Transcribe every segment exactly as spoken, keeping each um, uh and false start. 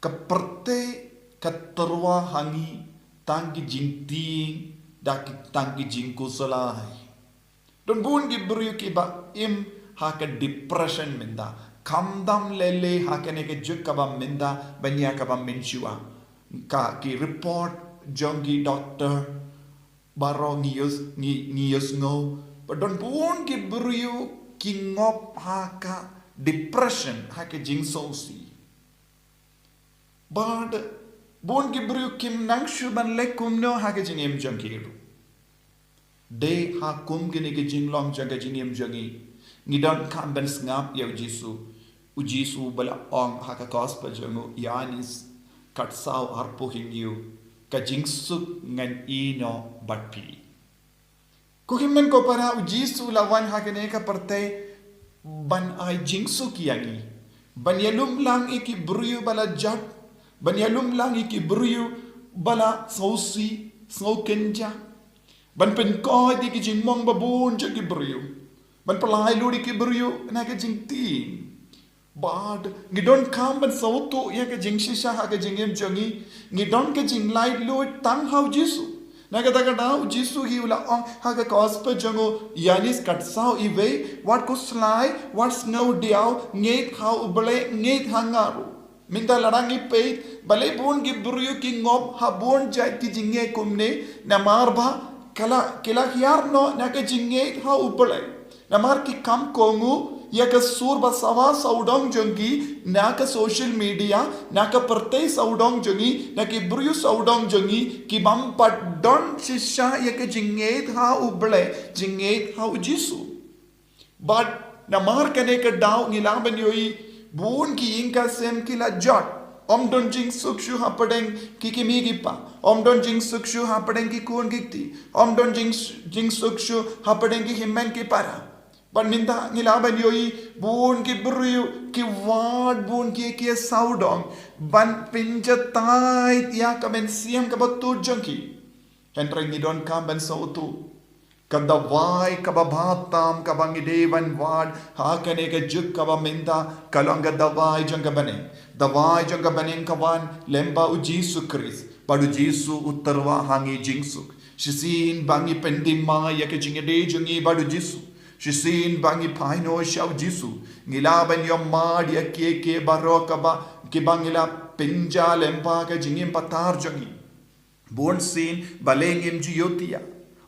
Ka pyrthei ka tyrwa ha ngi tang ki jingtieng, da ki tang ki jingkhuslai. Don bun ki briew kiba im ha ka depression mynta. Kham dam lei lei ha kane ka juk kaba mynta, ban ïa kaba mynshuwa. Ka ki report jong ki doctor baroh ngi ïoh, ngi, ngi ïohsngew ba don bun ki briew ki ngop ha ka depression, ha ka jingsngewsih. Bad bun ki briew kim nang shuh ban leh kumno ha ka jingim jong ki ruh. Dei ha kum kine ki jinglong jong ka jingim jong ngi, ngi donkam ban sngap ïa u Jisu. U Jisu ba la ong ha ka gospel jong u Ïoannis, khatsaw arphew hynñiew, ka jingsuk ngan ïeh noh bad phi. Ko hynmen ko para, u Jisu la wan ha kane ka pyrthei ban ai jingsuk ïa ngi, ban ïalum lang ïa ki briew ba la jot, ban ïalum lang ïa ki briew ba la sngewsih, sngewkynjah, ban pynkoit ïa ki jingmong ba bun jong ki briew, ban pynlait lut ïa ki briew na ka jingtieng. Bad ngi donkam ban sngewthuh ïa ka jingshisha ha ka jingim jong ngi. Ngi don ka jinglaitluid tang ha u Jisu. Na kata ka daw u Jisu hi u la ong ha ka gospel jong u Ïoannis khatsaw, iwei, wat khuslai, wat sngewdiaw, ngeit ha u Blei, ngeit ha nga ruh. Mynta lada ngi peit, balei bun ki briew ki ngop ha bun jait ki jingngeit kumne? Namar ba ka la, ki la hiar noh na ka jingngeit ha u Blei. Namar ki kham kohnguh ïa ka sur ba sawa sawdong jong ki, na ka social media, na ka pyrthei sawdong jong ngi, na ki briew sawdong jong ngi, ki bym pat don shisha ïa ka jingngeit ha u Blei, jingngeit ha u Jisu. Bad namar kane ka daw ngi lah ban ïohi bun ki ïing ka sem ki la jot. Ym don jingsuk shuh hapdeng ki kmie ki kpa. Ym don jingsuk shuh hapdeng ki khun ki kti. Ym don jing, jingsuk shuh hapdeng ki hynmen ki para. Bad mynta ngi lah ban ïohi bun ki briew ki wad bun ki, ki sawdong ban pynjatai ïa ka mynsiem kaba tut jong ki. Hynrei ngi donkam ban sngewthuh, ka dawai kaba bha tam kaba ngi dei ban wad ha kane ka juk kaba mynta ka long ka dawai jong ka bneng. Dawai jong ka bneng ka wan lyngba u Jisu Khrist. Bad u Jisu u tyrwa ha ngi jingsuk. Shisien ba ngi pyndima ïa ka jingïadei jong ngi bad u Jisu, shisien ba ngi phai noh sha u Jisu, ngi lah ban ïoh mad ïa kiei kiei baroh kaba, kiba ngi la pynjah lyngba ka jingim patar jong ngi. Bunsien balei ngim ju ïohthiah?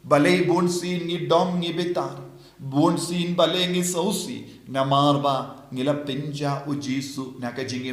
Balei bunsien ngi dom ngi bitar? Bunsien balei ngi sngewsih? Namar ba ngi la pynjah u Jisu na ka jingim